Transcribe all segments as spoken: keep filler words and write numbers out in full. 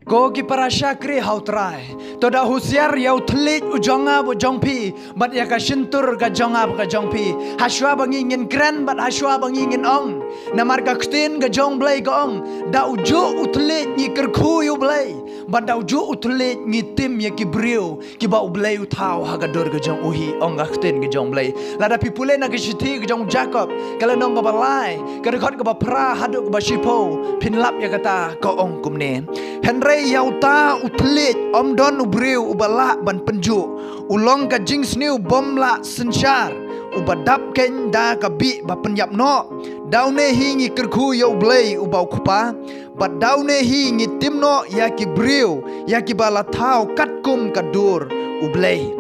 Ko ki para shakri ha U Trai, to da husiar ïa u thylliej u jong nga bad jong phi, bad ïa ka shyntur ka jong nga bad ka jong phi. Hashwa ba ngi ngin kren bad hashwa ba ngi ngin ong. Namar ka ktien ka jong U Blei ka ong, da u juh u thylliej ngi kyrkhu ïa U Blei, bad da u juh u thylliej ngi tim ïa ki briew kiba U Blei u thaw ha ka dur ka jong u hi, ong ka ktien ka jong U Blei. Lada phi pule na ka shithi ka jong u Jakob, ka lynnong kaba lai, ka dkhot kaba phra haduh kaba shiphew, phin lap ïa kata ka ong kumne. Hynrei ïa uta u thylliej ym don u briew uba lah ban pynjuh. U long ka jingsniew bym lah synshar, uba dap keiñ da ka bih ba pynïap noh. Da une hi ngi kyrkhu ïa U Blei uba U Kpa, bad da une hi ngi tim noh ïa ki briew, ïa kiba la thaw katkum ka dur U Blei.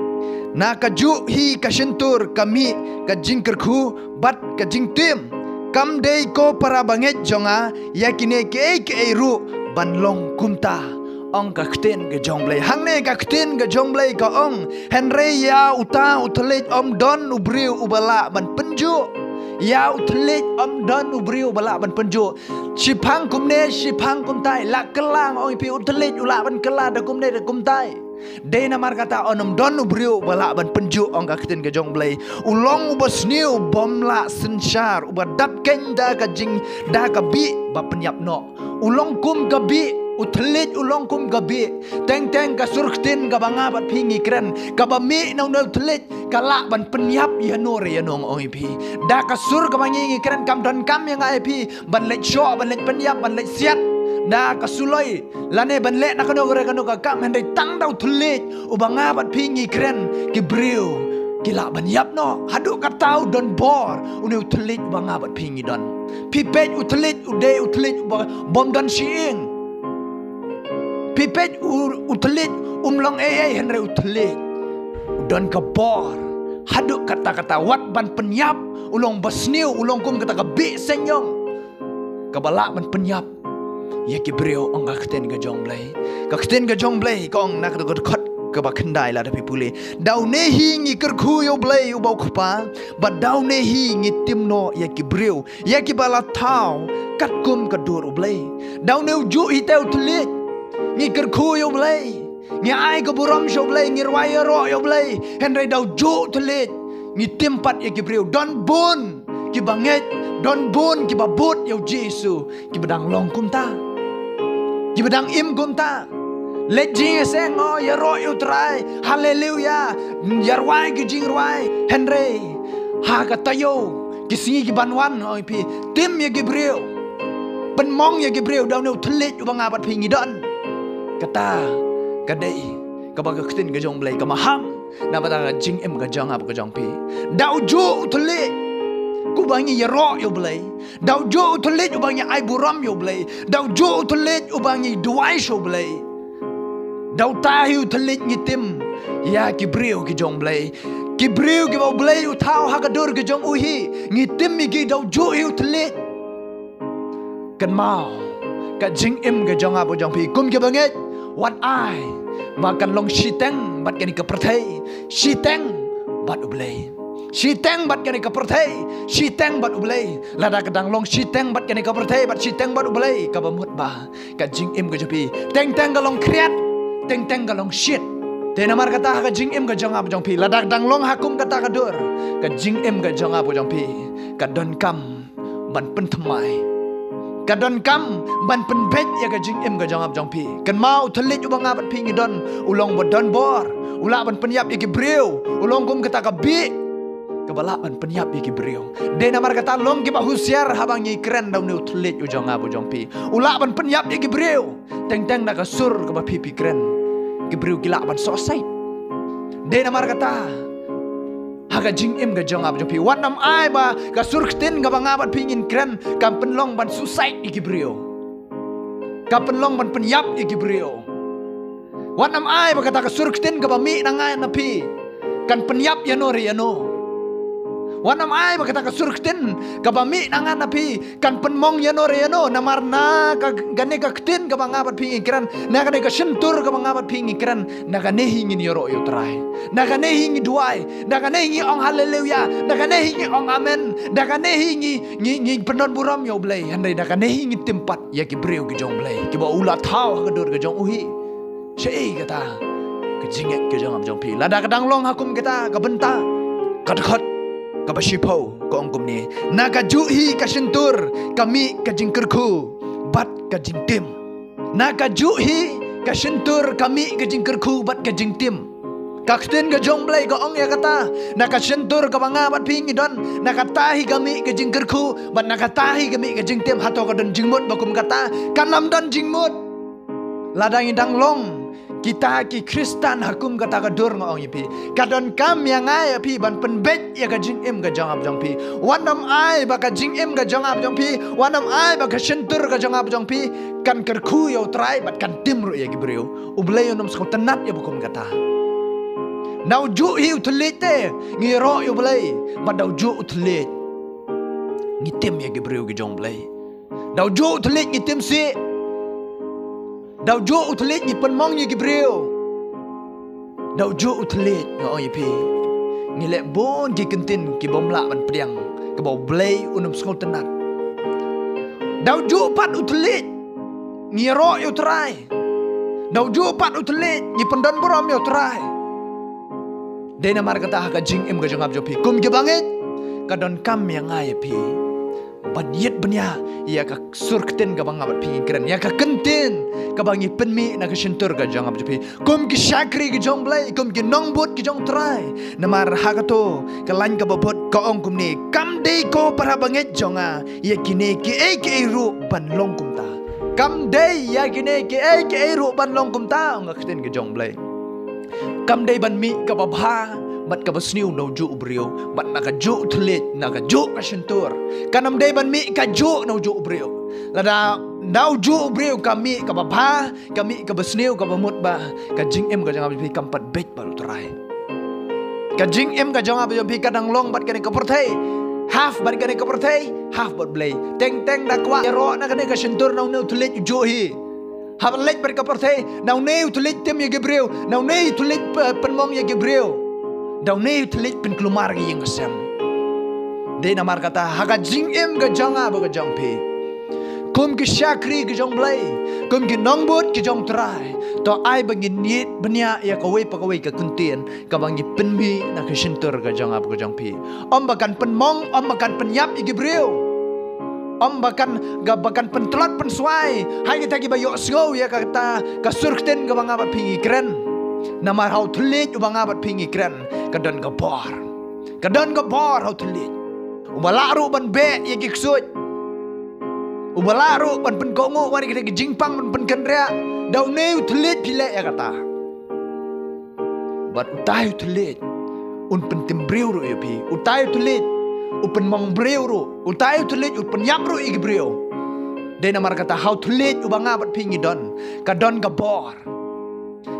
Na kajuh hi ka shyntur, ka mih, ka jingkyrkhu bad ka jingtim. Kam dei ko para bangeit jong nga, ïa kine kiei kiei ruh ban long kumta, ong ka ktien ka jong U Blei. Hangne ka ktien ka jong U Blei ka ong, hynrei ïa uta u thylliej ym don u briew uba lah ban pynjuh. Ïa u thylliej ym don u briew uba lah ban pynjuh. Shiphang kumne, shiphang kumtai, lah kylla, ong ïa phi, u thylliej u lah ban kylla da kumne da kumtai. Dei namar kata un ym don u briew uba lah ban pynjuh, ong ka ktien ka jong U Blei. U long uba sniew bym lah synshar, uba dap keiñ da ka jing, da ka bih ba pynïap noh. U long kum ka bih, u thylliej u long kum ka bih. Teng teng ka sur ktien kaba nga bad phi ngi kren, kaba mih na une u thylliej, ka lah ban pynïap ïano re ïano, ong ïa phi. Da ka sur kaba ngi ngi kren, kam donkam ïa nga ïa phi ban leit shoh, ban leit pynïap, ban leit siat da ka suloi, lane ban leh na kano ka re kano ka kam. Hynrei tang da u thylliej uba nga bad phi ngi kren, ki briew ki lah ban ïap noh. Haduh katta u don bor une u thylliej uba nga bad phi ngi don. Phi peit u thylliej u dei u thylliej uba bym don shi ïing. Phi peit u, u thylliej um long ei ei, hynrei u thylliej u don ka bor. Haduh katta katta, wat ban pynïap, u long ba sniew, u long kum kata ka bih seng ïong, kaba lah ban pynïap ïa ki briew, ong ka ktien ka jong U Blei. Ka ktien ka jong U Blei ka ong na ka dkhot kaba khyndai, lada phi pule, da une hi ngi kyrkhu ïa U Blei uba U Kpa, bad da une hi ngi tim noh ïa ki briew, ïa kiba la thaw katkum ka dur U Blei. Da une u juh hi te u thylliej ngi kyrkhu ïa U Blei, ngi ai ka burom sha U Blei, ngi rwai ïaroh ïa U Blei. Hynrei da u juh u thylliej ngi tim pat ïa ki briew. Don bun kiba ngeit, don bun kiba bud ïa U Jisu, kiba dang long kumta, kiba dang im kumta. Leit jingïaseng, o, ïaroh ïa U Trai, haleluya, ïarwai ki jingrwai. Hynrei ha ka taïew, ki sngi ki ban wan, ong ïa phi, tim ïa ki briew, pynmong ïa ki briew da une u thylliej uba nga bad phi ngi don. Kata ka dei kaba ka ktien ka jong U Blei ka maham na bynta ka jingim ka jong nga bad ka jong phi. Da u juh u thylliej uba ngi ïaroh ïa U Blei, da u juh u thylliej uba ngi ai burom ïa U Blei, da u juh u thylliej uba ngi duwai sha U Blei, da uta hi u thylliej ngi tim ïa ki briew ki jong U Blei. Ki briew kiba U Blei u thaw ha ka dur ka jong u hi, ngi tim ïa ki da u juh hi u thylliej. Kynmaw, ka jingim ka jong nga bad jong phi kum kiba ngeit, wat ai ba kan long shiteng bad kane ka pyrthei, shiteng bad U Blei. Shiteng bad kane ka pyrthei, shiteng bad U Blei. Lada ka dang long shiteng bad kane ka pyrthei bad shiteng bad U Blei, kaba mut ba ka jingim ka jong phi teng teng ka long khriat, teng teng ka long shit. Te namar kata ha ka jingim ka jong nga bad jong phi, lada ka dang long ha kum kata ka dur, ka jingim ka jong nga bad jong phi ka donkam ban pynthymmai, ka donkam ban pynbeit ïa ka jingim ka jong nga bad jong phi. Kynmaw, u thylliej uba nga bad phi ngi don u long ba don bor, u lah ban pynïap ïa ki briew, u long kum kata ka bih kaba lah ban pynïap ïa ki briew. Dei namar kata long kiba husiar haba ngi kren da une u thylliej u jong nga bad jong phi. U lah ban pynïap ïa ki briew. Teng teng da ka sur kaba phi phi kren, ki briew ki lah ban sohsait. Dei namar kata ha ka jingim ka jong nga bad jong phi, wat nym ai ba ka sur ktien kaba nga bad phi ngin kren kan pynlong ban suicide ïa ki briew, kan pynlong ban pynïap ïa ki briew. Wat nym ai ba kata ka sur ktien kaba mih na nga na phi kan pynïap ïano re ïano. Wat nym ai ba kata ka sur ktien kaba mih na nga na phi kan pynmong ïano re ïano, namar na ka, kane ka ktien kaba nga bad phi ngi kren, na kane ka shyntur kaba nga bad phi ngi kren, na kane hi ngin ïaroh ïa U Trai. Na kane hi ngi duwai, na kane hi ngi ong haleluya, na kane hi ngi ong amen, na kane hi ngi, ngi, ngi pyndon burom ïa U Blei, hynrei na kane hi ngi tim pat ïa ki briew ki jong U Blei kiba u la thaw ha ka dur ka jong u hi. Shaei kata ka jingngeit ka jong nga bad jong phi? Lada ka dang long ha kum kata ka bynta, ka dkhot kaba shiphew ka ong kumne: Na kajuh hi ka shyntur ka mih ka jingkyrkhu bad ka jingtim. Na kajuh hi ka shyntur ka mih ka jingkyrkhu bad ka jingtim. Ka ktien ka jong U Blei ka ong ïa kata, na ka shyntur kaba nga bad phi ngi don, na kata hi ka mih ka jingkyrkhu bad na kata hi ka mih ka jingtim. Hato ka don jingmut ba kum kata? Kan ym don jingmut. Lada ngi dang long kita ki Khristan ha kum kata ka dur, nga ong ïa phi, ka donkam ïa nga ïa phi ban pynbeit ïa ka jingim ka jong nga bad jong phi. Wat nym ai ba ka jingim ka jong nga bad jong phi, wat nym ai ba ka shyntur ka jong nga bad jong phi kan kyrkhu ïa U Trai bad kan tim ruh ïa ki briew. U Blei un ym sngewtynnat ïa ba kum kata. Nda u juh hi u thylliej te ngi ïaroh ïa U Blei, bad nda u juh u thylliej ngi tim ïa ki briew ki jong U Blei. Nda u juh u thylliej ngi tim sih. Nda u juh u thylliej ngi pynmong ïa ki briew. Nda u juh u thylliej, nga ong ïa phi, ngi leh bun ki kyntien ki bym lah ban pdiang, kaba U Blei un ym sngewtynnat. Nda u juh pat u thylliej ngi ïaroh ïa U Trai. Nda u juh pat u thylliej ngi pyndon burom ïa U Trai. Dei namar kata ha ka jingim ka jong nga bad jong phi kum ki bangeit, ka donkam ïa nga ïa phi ban ïit bniah ïa ka sur ktien kaba nga bad phi ngi kren, ïa ka kyntien kaba ngi pynmih na ka shyntur ka jong nga bad jong phi kum ki shakri ki jong U Blei, kum ki nongbud ki jong U Trai. Namar ha kato ka lain kaba bud ka ong kumne: Kam dei ko para bangeit jong nga ïa kine kiei kiei ruh ban long kumta. Kam dei ïa kine kiei kiei ruh ban long kumta, ong ka ktien ka jong U Blei. Kam dei ban mih kaba bha bad kaba sniew na u juh u briew, bad na kajuh u thylliej, na kajuh ka shyntur. Kan ym dei ban mih kajuh na u juh u briew. Lada na u juh u briew ka mih kaba bha, ka mih kaba sniew, kaba mut, ba ka jingim ka jong nga bad jong phi kam pat beit bad U Trai. Ka jingim ka jong nga bad jong phi ka dang long bad kane ka pyrthei. Half bad kane ka pyrthei, half bad U Blei. Teng teng da kwah ïaroh na kane ka shyntur, na une u thylliej u juh hi. Haba leit bad ka pyrthei, na une u thylliej tim ïa ki briew, na une u thylliej p-, pynmong ïa ki briew, na une u thylliej pynkulmar ïa ka ïing ka sem. Dei namar kata ha ka jingim ka jong nga bad ka jong phi, kum ki shakri ki jong U Blei, kum ki nongbud ki jong U Trai, to ai ba ngin ïit bniah ïa kawei pa kawei ka kyntien kaba ngi pynmih na ka shyntur ka jong nga bad ka jong phi. Ym ba kan pynmong, ym ba kan pynïap ïa ki briew. Ym ba kan, ba kan pyntlot pynswai ha kita kiba ïohsngew ïa kata ka sur ktien kaba nga bad phi ngi kren. Namar ha u thylliej uba nga bad phi ngi kren, ka don ka bor. Ka don ka bor ha u thylliej. Uba lah ruh ban beh ïa ki ksuid, uba lah ruh ban pynkohnguh wat ïa kita ki jingpang ban pynkynriah, da une u thylliej phi leh ïa kata. Bad utai u thylliej un pyntim briew ruh ïa phi. Utai u thylliej u pynmong briew ruh. Utai u thylliej u pynïap ruh ïa ki briew. Dei namar kata ha u thylliej uba nga bad phi ngi don, ka don ka bor.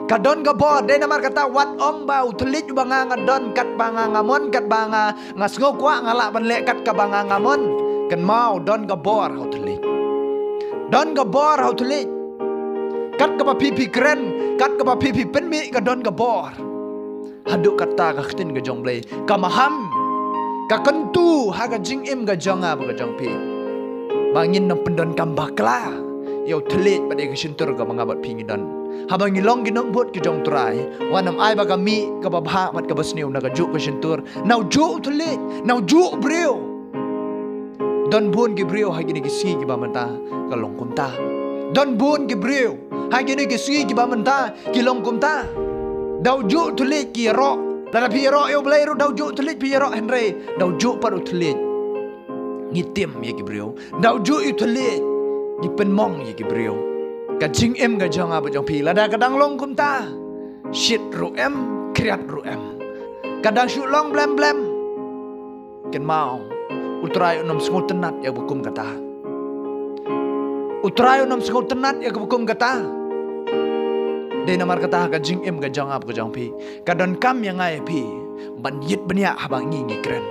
Ka don ka bor. Dei namar kata wat ong ba u thylliej uba nga nga don, katba nga nga mon, katba nga nga sngew kwah, nga lah ban leh kat kaba nga nga mon. Kynmaw, don ka bor ha u thylliej. Don ka bor ha u thylliej. Kat kaba phi phi kren, kat kaba phi phi pynmih, ka don ka bor. Haduh katta ka ktien ka jong U Blei ka maham, ka kyntu ha ka jingim ka jong nga bad ka jong phi, ba ngin ym pyndonkam bakla ïa u thylliej bad ïa ka shyntur kaba nga bad phi ngi don. Haba ngi long ki nongbud ki jong U Trai, wat nym ai ba ka mih kaba bha bad kaba sniew na kajuh ka shyntur, na u juh u thylliej, na u juh u briew. Don bun ki briew ha kine ki sngi kiba mynta ka long kumta. Don bun ki briew ha kine ki sngi kiba mynta ki long kumta. Da u juh u thylliej ki ïaroh. Lada phi ïaroh ïa U Blei ruh da u juh u thylliej phi ïaroh, hynrei da u juh pat u thylliej ngi tim ïa ki briew. Da u juh u thylliej ngi pynmong ïa ki briew. Ka jingim ka jong nga bad jong phi lada ka dang long kumta, shit ruh em, khriat ruh em, ka dang shu long blem blem. Kynmaw, U Trai un ym sngewtynnat ïa kaba kum kata. U Trai un ym sngewtynnat ïa kaba kum kata. Dei namar kata ha ka jingim ka jong nga bad ka jong phi, ka donkam ïa nga ïa phi ban ïit bniah haba ngi ngi kren.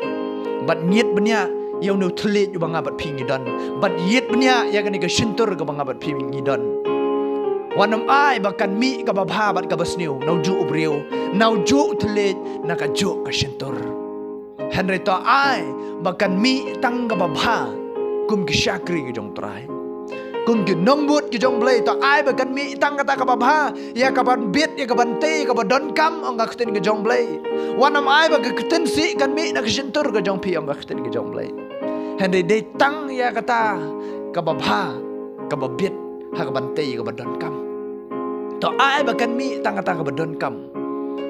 Bad ngiat bniah ïa une u thylliej uba nga bad phi ngi don. Bad ngiat bniah ïa kane ka shyntur kaba nga bad phi ngi don. Wat nym ai ba kan mih kaba bha bad kaba sniew na u juh u briew, na u juh u thylliej, na ka juh ka shyntur. Hynrei to ai ba kan mih tang kaba bha kum ki shakri ki jong Trai. Kum ki nongbud ki jong Blei, to ai ba kan mih tang kata kaba bha ïa kaban bit, ïa kaban tei, ïa kaba donkam, ong ka ktien ka jong Blei. Wat nym ai ba ka ktien sih kan mih na ka shyntur ka jong phi, ong ka ktien ka jong Blei. Hynrei dei tang ïa kata kaba bha, kaba bit, ha kaban tei, ïa kaba donkam. To ai ba kan mih tang kata kaba donkam,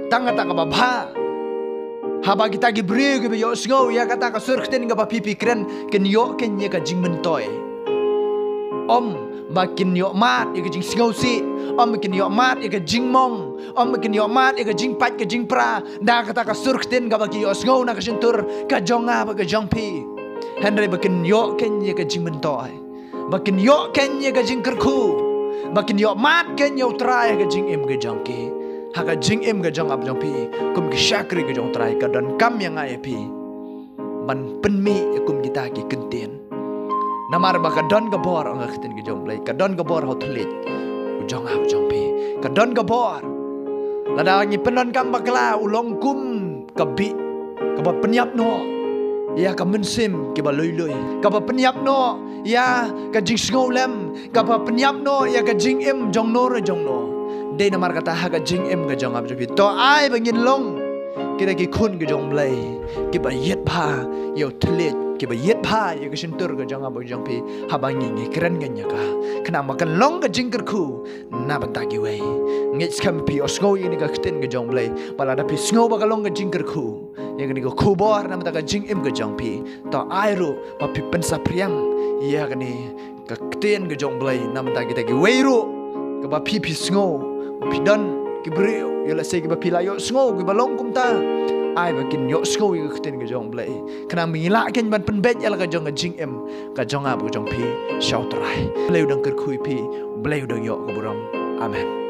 tang kata kaba bha. Haba kita ki briew kiba ïohsngew ïa kata ka sur ktien kaba phi phi kren, kin ïoh kein ïa ka jingmyntoi. Ym ba kin ïoh mad ïa ka jingsngewsih, ym ba kin ïoh mad ïa ka jingmong, ym ba kin ïoh mad ïa ka jingpait ka jingpra da kata ka sur ktien kaba ki ïohsngew na ka shyntur ka jong nga bad ka jong phi. Hynrei ba kin ïoh kein ïa ka jingmyntoi, ba kin ïoh kein ïa ka jingkyrkhu, ba kin ïoh mad kein ïa u Trai ha ka jingim ka jong ki, ha ka jingim ka jong nga bad jong phi. Kum ki shakri ka jong u Trai, ka donkam ïa nga ïa phi ban pynmih ïa kum kita ki kyntien. Namar ba ka don ka bor, ong ka ktien ka jong Blei, ka don ka bor ha u thylliej u jong nga bad jong phi. Ka don ka bor. Lada ngi pyndonkam bakla, u long kum ka bih kaba pynïap noh ïa ka mynsiem kiba lui lui, kaba pynïap noh ïa ka jingsngewlem, kaba pynïap noh ïa ka jingim jong no re jong no. Dei namar kata ha ka jingim ka jong nga bad jong phi, to ai ba ngin long kita ki khun ka jong Blei kiba ïit bha ïa u thylliej, kiba ïit bha ïa ka shyntur ka jong nga bad jong phi, haba ngi ngi kren ïa ka, khnang ba kan long ka jingkyrkhu na bynta kiwei. Ngeit skhem phi ïohsngew ïa kane ka ktien ka jong Blei, ba lada phi sngew ba ka long ka jingkyrkhu ïa kane ka khubor na bynta ka jingim ka jong phi, to ai ruh ba phi pynsaphriang ïa kane ka ktien ka jong Blei na bynta kita kiwei ruh, kaba phi phi sngew ba phi don ki briew, ïa lehse kiba phi la ïohsngew kiba long kumta. Ai ba kin ïohsngew ïa ka ktien ka jong Blei, khnang ba ngin lah kein ban pynbeit ïa la ka jong ka jingim ka jong nga bad ka jong phi sha u Trai. Blei u dang kyrkhu ïa phi, Blei u dang ïoh ka burom. Amen.